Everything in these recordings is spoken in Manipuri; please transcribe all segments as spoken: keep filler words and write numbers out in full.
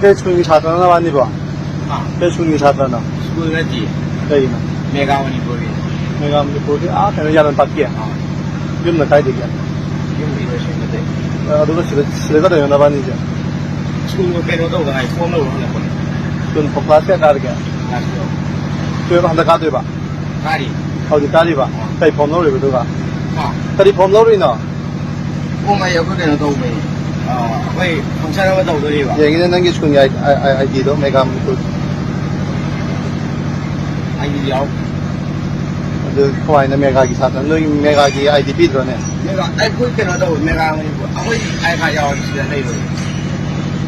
ꯀꯩ ꯁ꯭ꯀꯨꯜꯒꯤ ꯁꯥꯇ꯭ꯔꯅꯣ ꯅꯕꯥꯅꯤꯕꯣ? ꯍꯥ? ꯀꯩ ꯁ꯭ꯀꯨꯜꯒꯤ ꯁꯥꯇ꯭ꯔꯅꯣ? ꯁ꯭ꯀꯨꯜ ꯅꯠꯇꯦ꯫ ꯀꯩꯒꯤꯅꯣ? ꯃꯦꯒꯥ ꯃꯅꯤꯄꯨꯔꯒꯤ꯫ ꯃꯦꯒꯥ ꯃꯅꯤꯄꯨꯔꯒꯤ? ꯑꯥ, ꯀꯩꯅꯣ, ꯌꯥꯔꯟꯄꯥꯠꯀꯤ? ꯑꯥ꯫ ꯌꯨꯝꯅ ꯀꯥꯏꯗꯒꯤ? ꯌꯨꯝ ꯏꯔꯣꯏꯁꯦꯝꯕꯗꯩ꯫ ꯑ, ꯑꯗꯨꯒ ꯁꯤꯗ, ꯁꯤꯗ ꯀꯩꯗꯧꯔꯤꯅꯣ ꯅꯕꯥꯅꯤꯁꯦ? ꯁ꯭ꯀꯨꯜ ꯀꯩꯅꯣ ꯇꯧꯗꯉꯥꯏ, ꯐꯣꯝ ꯂꯧꯔꯨ ꯍꯜꯂꯛꯄꯅꯦ꯫ ꯁ꯭ꯀꯨꯜ ꯀ꯭ꯂꯥꯁ ꯀꯌꯥ ꯀꯥꯔꯒꯦ? ꯀ꯭ꯂꯥꯁ ꯇꯨꯌꯦꯜꯐ꯫ ꯇꯨꯌꯦꯜꯐ ꯍꯟꯗꯛ ꯀꯥꯗꯣꯏꯕ? ꯀꯥꯔꯤ꯫ ꯍꯧꯖꯤꯛ ꯀꯥꯔꯤꯕ? ꯑꯥ꯫ ꯀꯩ ꯐꯣꯝ ꯂꯧꯔꯤꯕ ꯑꯗꯨꯒ? ꯍꯥ? ꯀꯔꯤ ꯐꯣꯝ ꯂꯧꯔꯨꯏꯅꯣ? ꯐꯣꯝ ꯑꯩ ꯑꯩꯈꯣꯏ ꯀꯩꯅꯣ ꯇꯧꯕꯩ, ꯑꯥ, ꯑꯩꯈꯣꯏ ꯐꯪꯁꯟ ꯑꯃ ꯇꯧꯗꯣꯔꯤꯕ꯫ ꯌꯦꯡꯉꯤꯅꯦ ꯅꯪꯒꯤ ꯁ꯭ꯀꯨꯜꯒꯤ ꯑꯥꯏ-, ꯑꯥꯏ-, ꯑꯥꯏ-, ꯑꯥꯏ ꯗꯤꯗꯣ, ꯃꯦꯒꯥ ꯃꯅꯤꯄꯨꯔ꯫ ꯑꯥꯏ ꯗꯤ ꯌꯥꯎ꯫ ꯑꯗꯨ ꯀꯃꯥꯏꯅ ꯃꯦꯒꯥꯒꯤ ꯁꯥꯇ꯭ꯔ, ꯅꯣꯏ ꯃꯦꯒꯥꯒꯤ ꯑꯥꯏ ꯗꯤ ꯄꯤꯗ꯭ꯔꯣꯅꯦ? ꯃꯦꯒꯥ, ꯑꯩꯈꯣꯏ ꯀꯩꯅꯣ ꯇꯧꯕ, ꯃꯦꯒꯥ ꯃꯅꯤꯄꯨꯔ, ꯑꯩꯈꯣꯏ ꯑꯥꯏ ꯀꯥꯔꯗ ꯌꯥꯎꯔꯗꯤ ꯁꯤꯗ ꯂꯩꯔꯣꯏ꯫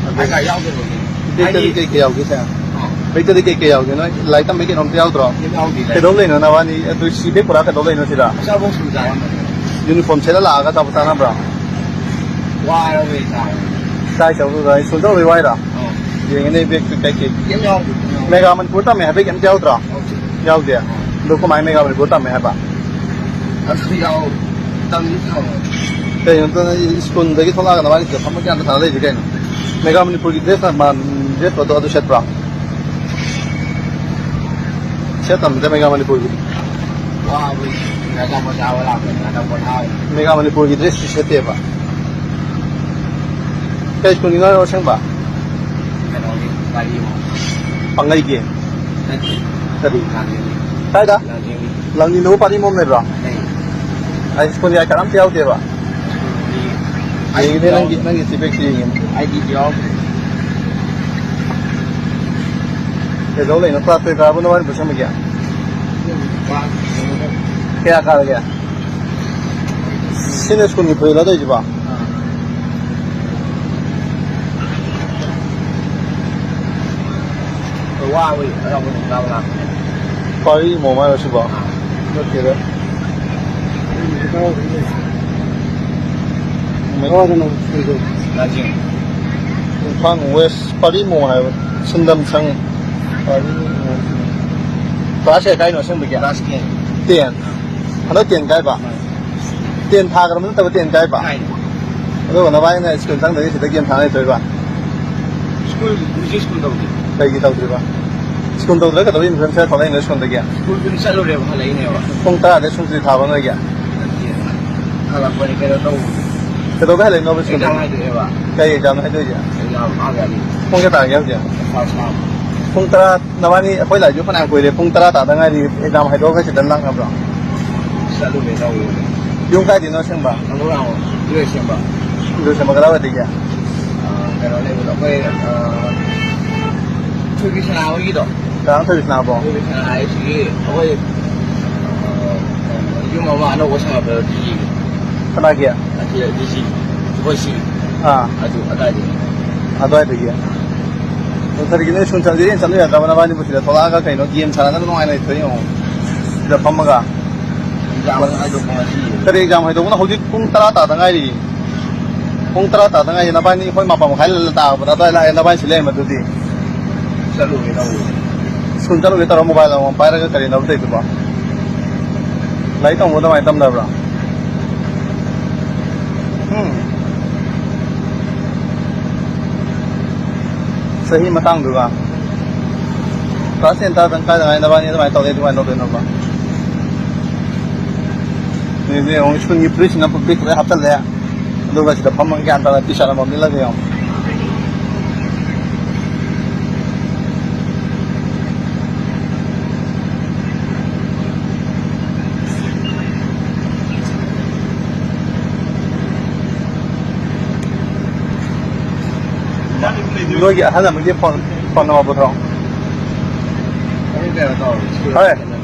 ꯑꯗꯨ ꯑꯥꯏ ꯀꯥꯔꯗ ꯌꯥꯎꯗꯕꯒꯤ꯫ ꯕꯦꯛꯇꯗꯤ ꯍꯥꯏꯗꯤ ꯀꯩ ꯀꯩ ꯌꯥꯎꯒꯦ ꯁꯦ? ꯑꯥ꯫ ꯕꯦꯛꯇꯗꯤ ꯀꯩ ꯀꯩ ꯌꯥꯎꯒꯦ? ꯅꯣꯏ ꯂꯥꯏꯔꯤꯛ ꯇꯝꯕꯩ ꯀꯩꯅꯣꯝꯇ ꯌꯥꯎꯗ꯭ꯔꯣ? ꯀꯩꯝ ꯌꯥꯎꯗꯦ꯫ ꯀꯩꯗꯧ ꯂꯩꯅꯣ ꯅꯕꯥꯅꯤ? ꯑꯗꯨ ꯁꯤ ꯕꯦꯛ ꯄꯨꯔꯥ ꯀꯩꯗꯧ ꯂꯩꯅꯣ ꯁꯤꯗ? ꯑꯆꯥꯄꯣꯠ ꯁꯨꯝ ꯆꯥꯔꯝꯕꯅꯦ꯫ ꯌꯨꯅꯤꯐꯣꯔꯝ ꯁꯦꯠꯂ ꯂꯥꯛꯑꯒ ꯑꯆꯥꯄꯣꯠ ꯆꯥꯅꯕ꯭ꯔꯣ? ꯋꯥꯔꯕꯩ ꯆꯥꯕꯅꯦ꯫ ꯀꯥꯏ ꯆꯠꯂꯨꯗꯣꯏ? ꯁ꯭ꯀꯨꯜ ꯆꯠꯂꯨꯕꯩ ꯋꯥꯏꯔꯣ? ꯑꯥ꯫ ꯌꯦꯡꯉꯦꯅꯦ ꯕꯦꯛꯇꯨ ꯀꯩ ꯀꯩ꯫ ꯀꯩꯝ ꯌꯥꯎꯗꯦ, ꯀꯩꯝ ꯌꯥꯎꯗꯦ꯫ ꯃꯦꯒꯥ ꯃꯅꯤꯄꯨꯔ ꯇꯝꯃꯦ ꯍꯥꯏꯕꯩ ꯀꯩꯝꯇ ꯌꯥꯎꯗ꯭ꯔꯣ? ꯌꯥꯎꯗꯦ꯫ ꯌꯥꯎꯗꯦ? ꯑꯗꯨ ꯀꯃꯥꯏꯅ ꯃꯦꯒꯥ ꯃꯅꯤꯄꯨꯔ ꯇꯝꯃꯦ ꯍꯥꯏꯕ? ꯑꯗꯨ ꯌꯥꯎ-, ꯇꯝꯗꯤ ꯇꯝꯃꯦ꯫ ꯀꯩꯅꯣ ꯅꯪ ꯁ꯭ꯀꯨꯜꯗꯒꯤ ꯊꯣꯛꯂꯛꯑꯒ ꯅꯕꯥꯅꯤ ꯁꯤꯗ ꯐꯝꯕ ꯒ꯭ꯌꯥꯟ ꯇꯥꯅ ꯂꯩꯁꯦ ꯀꯩꯅꯣ? ꯃꯦꯒꯥ ꯃꯅꯤꯄꯨꯔꯒꯤ ꯗ꯭ꯔꯦꯁ ꯃꯥꯟ-, ꯗ꯭ꯔꯦꯁ ꯄꯣꯠꯇꯣ ꯑꯗꯨ ꯁꯦꯠꯄ꯭ꯔꯣ? ꯁꯦꯠꯇꯕꯅꯤꯗ ꯃꯦꯒꯥ ꯃꯅꯤꯄꯨꯔꯒꯤꯗꯤ꯫ ꯋꯥꯕꯒꯤ ꯑꯆꯥꯄꯣꯠ ꯆꯥꯕ ꯂꯥꯛꯄꯅꯤ, ꯑꯆꯥꯄꯣꯠ ꯍꯥꯎꯋꯤ꯫ ꯃꯦꯒꯥ ꯃꯅꯤꯄꯨꯔꯒꯤ ꯗ꯭ꯔꯦꯁꯇꯤ ꯁꯦꯠꯇꯦꯕ꯫ ꯀꯩ ꯁ꯭ꯀꯨꯜꯒꯤꯅꯣ ꯍꯥꯏꯔꯣ ꯑꯁꯦꯡꯕ? ꯀꯩꯅꯣꯒꯤ ꯒꯥꯔꯤ ꯑꯃ꯫ ꯄꯥꯡꯒꯩꯒꯤ? ꯅꯠꯇꯦ꯫ ꯀꯔꯤ? ꯂꯥꯡꯖꯤꯡꯒꯤ꯫ ꯀꯥꯏꯗ? ꯂꯥꯡꯖꯤꯡꯒꯤ꯫ ꯂꯥꯡꯖꯤꯡꯗꯕꯨ ꯄꯥꯔꯤ ꯃꯣꯝ ꯂꯩꯕ꯭ꯔꯣ? ꯂꯩ꯫ ꯑꯩ ꯁ꯭ꯀꯨꯜꯒꯤ ꯑꯥꯏ ꯀꯥꯔꯗ ꯑꯝꯇ ꯌꯥꯎꯗꯦꯕ꯫ ꯁ꯭ꯀꯨꯜꯒꯤ ꯌꯦꯡꯉꯤꯅꯦ ꯅꯪꯒꯤ, ꯅꯪꯒꯤ ꯆꯦ ꯕꯦꯛꯁꯤ ꯌꯦꯡꯉꯤꯅꯦ꯫ ꯑꯥꯏ ꯗꯤꯗꯤ ꯌꯥꯎꯗꯦ꯫ ꯀꯩꯗꯧ ꯂꯩꯅꯣ? ꯀ꯭ꯂꯥꯁ ꯀꯌꯥ ꯀꯥꯔꯕ ꯅꯕꯥꯅꯤ ꯄꯨꯟꯁꯤꯟꯕꯒꯤ? ꯀ꯭ꯂꯥꯁ ꯀꯌꯥ ꯀꯥꯔꯒꯦ? ꯁꯤꯅ ꯁ꯭ꯀꯨꯜꯒꯤ ꯐꯨꯔꯤꯠꯂꯣ ꯇꯧꯔꯤꯁꯤꯕꯣ? ꯋꯥꯕꯒꯤ ꯑꯆꯥꯄꯣꯠ ꯆꯥꯕ ꯂꯥꯛꯄꯅꯦ꯫ ꯄꯥꯔꯤ ꯃꯣꯝ ꯍꯥꯏꯔꯣ ꯁꯤꯕꯣ? ꯅꯠꯇꯦꯗ꯫ ꯀꯥꯏꯗꯅꯣ ꯁ꯭ꯀꯨꯜꯗꯣ? ꯂꯥꯡꯖꯤꯡ꯫ ꯏꯝꯐꯥꯜ ꯋꯦꯁ ꯄꯥꯔꯤ ꯃꯣꯝ ꯍꯥꯏꯕ꯫ ꯁꯤꯟꯗꯝ ꯁꯪ꯫ ꯄꯥꯔꯤ ꯃꯣꯝ꯫ ꯀ꯭ꯂꯥꯁ ꯀꯌꯥ ꯀꯥꯏꯅꯣ ꯑꯁꯦꯡꯕꯒꯤ? Class ten. ꯇꯦꯟ꯫ ꯍꯟꯗꯛ ꯇꯦꯟ ꯀꯥꯏꯕ? ꯃꯥꯅꯤ꯫ ꯇꯦꯟ ꯊꯥꯈ꯭ꯔꯕ ꯅꯠꯇꯕ ꯇꯦꯟ ꯀꯥꯏꯕ? ꯀꯥꯏꯅꯤ꯫ ꯑꯗꯨꯒ ꯅꯕꯥꯏꯅ ꯁ꯭ꯀꯨꯜ ꯆꯪꯗꯒꯤ ꯁꯤꯗ ꯒꯦꯝ ꯁꯥꯟꯅ ꯂꯩꯊꯣꯛꯏꯕ? ꯁ꯭ꯀꯨꯜ, ꯍꯧꯖꯤꯛ ꯁ꯭ꯀꯨꯜ ꯇꯧꯗꯦ꯫ ꯀꯩꯒꯤ ꯇꯧꯗ꯭ꯔꯤꯕ? ꯁ꯭ꯀꯨꯜ ꯇꯧꯗ꯭ꯔꯒ ꯀꯩꯗꯧꯕꯩ ꯏꯟꯐ꯭ꯂꯨꯌꯦꯟꯁꯔ ꯊꯣꯛꯂꯛꯏꯅꯣ ꯁ꯭ꯀꯨꯜꯗꯒꯤ? ꯁ꯭ꯀꯨꯜꯗꯨꯗꯤ ꯆꯠꯂꯨꯔꯦꯕ, ꯍꯜꯂꯛꯏꯅꯦꯕ꯫ ꯄꯨꯡ ꯇꯔꯥꯗ ꯁ꯭ꯀꯨꯜ ꯁꯨꯇꯤ ꯊꯥꯕ ꯅꯣꯏꯒꯤ? ꯍꯜꯂꯛꯄꯅꯤ, ꯀꯩꯅꯣ ꯇꯧꯕ꯫ ꯀꯩꯗꯧꯕꯩ ꯍꯜꯂꯛꯏꯅꯣꯕ ꯁ꯭ꯀꯨꯜꯗ? ꯑꯦꯛꯖꯥꯝ ꯍꯥꯏꯗꯣꯛꯑꯦꯕ꯫ ꯀꯩ ꯑꯦꯛꯖꯥꯝꯅꯣ ꯍꯥꯏꯗꯣꯛꯏꯁꯦ? ꯑꯦꯛꯖꯥꯝ ꯑꯥ ꯒꯥꯔꯤ꯫ ꯄꯨꯡ ꯀꯌꯥ ꯇꯥꯔꯒꯦ ꯍꯧꯖꯤꯛ? First half. ꯄꯨꯡ ꯇꯔꯥ, ꯅꯕꯥꯅꯤ ꯑꯩꯈꯣꯏ ꯂꯥꯛꯏꯁꯨ ꯐꯅꯌꯥꯝ ꯀꯨꯏꯔꯦ, ꯄꯨꯡ ꯇꯔꯥ ꯇꯥꯗ ꯉꯥꯏꯔꯤ, ꯑꯦꯛꯖꯥꯝ ꯍꯥꯏꯗꯣꯛꯑꯒ ꯁꯤꯗ ꯂꯥꯛꯅꯕ꯭ꯔꯣ? ꯆꯠꯂꯨꯒꯦ ꯇꯧꯕꯅꯦ꯫ ꯌꯨꯝ ꯀꯥꯏꯗꯩꯅꯣ ꯑꯁꯦꯡꯕ? ꯊꯥꯡꯃꯩꯕꯟ ꯏꯔꯣꯏꯁꯦꯝꯕ꯫ ꯏꯔꯣꯏꯁꯦꯝꯕ ꯀꯗꯥꯏꯋꯥꯏꯗꯒꯤ? ꯑꯥ, ꯀꯩꯅꯣ ꯂꯩꯕꯗꯣ, ꯑꯩꯈꯣꯏ, ꯑꯥ, ꯊꯣꯏꯕꯤ ꯁꯅꯥ ꯍꯣꯏꯒꯤꯗꯣ꯫ ꯀꯅꯥꯅꯣ ꯊꯣꯏꯕꯤ ꯁꯅꯥꯕꯣ? ꯊꯣꯏꯕꯤ ꯁꯅꯥ ꯍꯥꯏꯁꯤꯒꯤ ꯑꯩꯈꯣꯏ, ꯑꯥ, ꯌꯨꯝ ꯑꯃ ꯑꯅꯧꯕ ꯁꯥꯒꯠꯄꯗꯣ ꯗꯤ ꯖꯤꯒꯤ꯫ ꯀꯅꯥꯒꯤ? ꯑꯁꯤ ꯗꯤ ꯖꯤ, ꯑꯩꯈꯣꯏ ꯁꯤ꯫ ꯑꯥ꯫ ꯑꯗꯨ ꯑꯗꯥꯏꯗꯒꯤ꯫ ꯑꯗꯨꯋꯥꯏꯗꯒꯤ? ꯀꯔꯤꯒꯤꯅꯣ ꯁ꯭ꯀꯨꯜ ꯆꯠꯂꯤꯅ ꯆꯠꯂꯨ ꯌꯥꯗ꯭ꯔꯕ ꯅꯕꯥꯅꯤꯕꯨ ꯁꯤꯗ ꯊꯣꯛꯂꯛꯑꯒ ꯀꯩꯅꯣ ꯒꯦꯝ ꯁꯥꯟꯅꯗꯅ ꯅꯨꯡꯉꯥꯏꯅ ꯂꯩꯊꯣꯛꯏ ꯌꯦꯡꯉꯣ꯫ ꯁꯤꯗ ꯐꯝꯃꯒ꯫ ꯑꯦꯛꯖꯥꯝ ꯍꯥꯏꯗꯣꯛꯄ ꯉꯁꯤ꯫ ꯀꯔꯤ ꯑꯦꯛꯖꯥꯝ ꯍꯥꯏꯗꯣꯛꯄꯅꯣ? ꯍꯧꯖꯤꯛ ꯄꯨꯡ ꯇꯔꯥ ꯇꯥꯗ ꯉꯥꯏꯔꯤ꯫ ꯄꯨꯡ ꯇꯔꯥ ꯇꯥꯗ ꯉꯥꯏꯔꯤ꯫ ꯅꯕꯥꯅꯤ ꯑꯩꯈꯣꯏ ꯃꯥꯄꯟ ꯃꯈꯥꯏ ꯇꯥꯕꯗ ꯑꯗꯨꯋꯥꯏ ꯂꯥꯛꯑꯦ, ꯅꯕꯥꯅꯤ ꯁꯤ ꯂꯩꯔꯝꯃꯗꯨꯗꯤ꯫ ꯆꯠꯂꯨꯒꯦ ꯇꯧꯕꯅꯦ꯫ ꯁ꯭ꯀꯨꯜ ꯆꯠꯂꯨꯒꯦ ꯇꯧꯔ ꯃꯣꯕꯥꯏꯜ ꯑꯃꯃꯝ ꯄꯥꯏꯔꯒ ꯀꯔꯤꯅꯣꯕ ꯇꯧꯔꯤꯗꯨꯕꯣ? ꯂꯥꯏꯔꯤꯛ ꯇꯝꯕ ꯑꯗꯨꯃꯥꯏꯅ ꯇꯝꯗꯕ꯭ꯔꯣ? ꯎꯝ꯫ ꯆꯍꯤ ꯃꯇꯥꯡꯗꯨꯒ꯫ ꯀ꯭ꯂꯥꯁ ꯇꯦꯟ ꯇꯥꯗꯪ ꯀꯥꯏꯗ ꯉꯥꯏ ꯅꯕꯥꯅꯤ ꯑꯗꯨꯃꯥꯏꯅ ꯇꯧꯗꯦ, ꯑꯗꯨꯃꯥꯏꯅ ꯇꯧꯗꯣꯏꯅꯣꯕ? ꯅꯦꯅꯦ ꯑꯃꯨꯛ ꯁ꯭ꯀꯨꯜꯒꯤ ꯐꯨꯔꯤꯠꯁꯤꯅ ꯄꯨꯛꯄꯤꯛ ꯂꯣꯏ ꯍꯥꯞꯆꯜꯂꯦ꯫ ꯑꯗꯨꯒ ꯁꯤꯗ ꯐꯝꯃꯒ ꯒ꯭ꯌꯥꯟ ꯇꯥꯅ ꯇꯤ ꯁꯥꯔꯠ ꯑꯃꯃꯝ ꯂꯤꯠꯂꯒ ꯌꯦꯡꯉꯣ꯫ ꯅꯣꯏꯒꯤ ꯑꯍꯜ ꯑꯃꯒꯤ ꯐꯣꯟ, ꯐꯣꯟ ꯅꯝꯕꯔ ꯄꯨꯊꯣꯔꯛꯑꯣ꯫ ꯑꯩ ꯀꯩꯅꯣ ꯇꯧꯔꯦ, ꯁ꯭ꯀꯨꯜ ꯍꯣꯏ꯫ ꯆꯠꯂꯦ꯫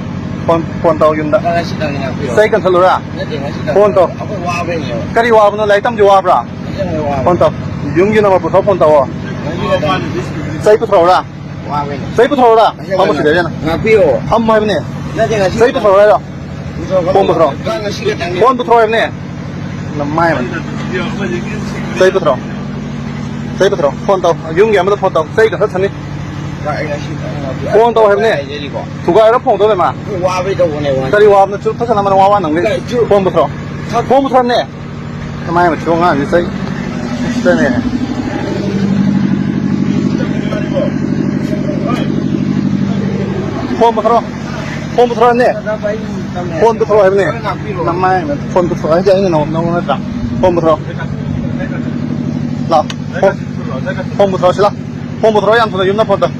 ꯐꯣꯟ, ꯐꯣꯟ ꯇꯧ ꯌꯨꯝꯗ꯫ ꯅꯪ ꯉꯁꯤꯗꯪ ꯉꯥꯛꯄꯤꯌꯣ꯫ ꯆꯩ ꯀꯟꯊꯠꯂꯨꯔꯥ? ꯅꯠꯇꯦ, ꯉꯁꯤꯗꯪ ꯐꯣꯟ ꯇꯧ꯫ ꯉꯥꯛꯄꯤꯌꯣ꯫ ꯑꯩꯈꯣꯏ ꯋꯥꯕꯩꯅꯦꯕ꯫ ꯀꯔꯤ ꯋꯥꯕꯅꯣ? ꯂꯥꯏꯔꯤꯛ ꯇꯝꯕꯁꯤ ꯋꯥꯕ꯭ꯔꯥ? ꯅꯠꯇꯦ, ꯑꯩꯈꯣꯏ ꯋꯥꯕꯩ꯫ ꯐꯣꯟ ꯇꯧ꯫ ꯌꯨꯝꯒꯤ ꯅꯝꯕꯔ ꯄꯨꯊꯣꯛ ꯐꯣꯟ ꯇꯧꯑꯣ꯫ ꯉꯁꯤꯗꯪ꯫ ꯆꯩ ꯄꯨꯊꯣꯔꯛꯎꯔꯥ? ꯋꯥꯕꯩꯅꯦ꯫ ꯆꯩ ꯄꯨꯊꯣꯔꯛꯎꯔꯥ? ꯉꯁꯤꯗꯪ꯫ ꯐꯝꯃꯣ ꯁꯤꯗ ꯍꯦꯟꯅ꯫ ꯉꯥꯛꯄꯤꯌꯣ꯫ ꯐꯝꯃꯣ ꯍꯥꯏꯕꯅꯦ꯫ ꯅꯠꯇꯦ, ꯉꯁꯤ ꯆꯩ ꯄꯨꯊꯣꯔꯛꯑꯣ ꯍꯥꯏꯔꯣ? ꯄꯨꯊꯣꯔꯛꯀꯅꯨ꯫ ꯐꯣꯟ ꯄꯨꯊꯣꯔꯛꯑꯣ꯫ ꯅꯪ ꯉꯁꯤꯗꯪꯅꯦ꯫ ꯐꯣꯟ ꯄꯨꯊꯣꯔꯛꯑꯣ ꯍꯥꯏꯕꯅꯦ꯫ ꯅꯃꯥꯏ ꯑꯃ꯫ ꯆꯩ ꯄꯨꯊꯣꯔꯛꯑꯣ꯫ ꯆꯩ ꯄꯨꯊꯣꯔꯛꯑꯣ꯫ ꯐꯣꯟ ꯇꯧ꯫ ꯌꯨꯝꯒꯤ ꯑꯃꯗ ꯐꯣꯟ ꯇꯧ꯫ ꯆꯩ ꯀꯟꯊꯠꯁꯅꯤ꯫ ꯐꯣꯟ ꯇꯧ ꯍꯥꯏꯕꯅꯦ꯫ ꯍꯥꯏꯖꯔꯤꯀꯣ꯫ ꯊꯨꯒꯥꯏꯔ ꯐꯣꯟ ꯇꯧ ꯂꯩꯃ꯫ ꯋꯥꯕꯩ ꯇꯧꯕꯅꯦ, ꯋꯥ꯫ ꯀꯔꯤ ꯋꯥꯕꯅꯣ? ꯆꯨ-, ꯐꯖꯅ ꯑꯃꯅ ꯋꯥ ꯋꯥ ꯅꯪꯗꯤ꯫ ꯀꯔꯤ ꯆꯨ-, ꯐꯣꯟ ꯄꯨꯊꯣꯔꯛꯑꯣ꯫ ꯊꯛ- ꯐꯣꯟ ꯄꯨꯊꯣꯔꯛꯑꯣꯅꯦ꯫ ꯅꯃꯥꯏ ꯑꯃ ꯊꯤꯕꯣꯡ ꯉꯥꯡꯉꯤ ꯆꯩ꯫ ꯁꯤꯗꯅꯦ꯫ ꯐꯣꯟ ꯄꯨꯊꯣꯔꯛꯑꯣ꯫ ꯐꯣꯟ ꯄꯨꯊꯣꯔꯛꯑꯣꯅꯦ꯫ ꯐꯣꯟ ꯄꯨꯊꯣꯔꯛꯑꯣ ꯍꯥꯏꯕꯅꯦ꯫ ꯅꯃꯥꯏ, ꯐꯣꯟ ꯄꯨꯊꯣꯔꯛꯑꯣ ꯍꯥꯏꯗꯤ ꯑꯩꯅ ꯅꯉꯣꯟ-, ꯅꯉꯣꯟꯗ ꯅꯠꯇ꯭ꯔꯥ? ꯐꯣꯟ ꯄꯨꯊꯣꯔꯛꯑꯣ꯫ ꯂꯥꯛꯑꯣ꯫ ꯐꯣꯟ, ꯐꯣꯟ ꯄꯨꯊꯣꯔꯛꯑꯣ ꯁꯤ ꯂꯥꯎ꯫ ꯐꯣꯟ ꯄꯨꯊꯣꯔꯛꯑꯣ ꯌꯥꯝ ꯊꯨꯅ ꯌꯨꯝꯗ ꯐꯣꯟ ꯇꯧ꯫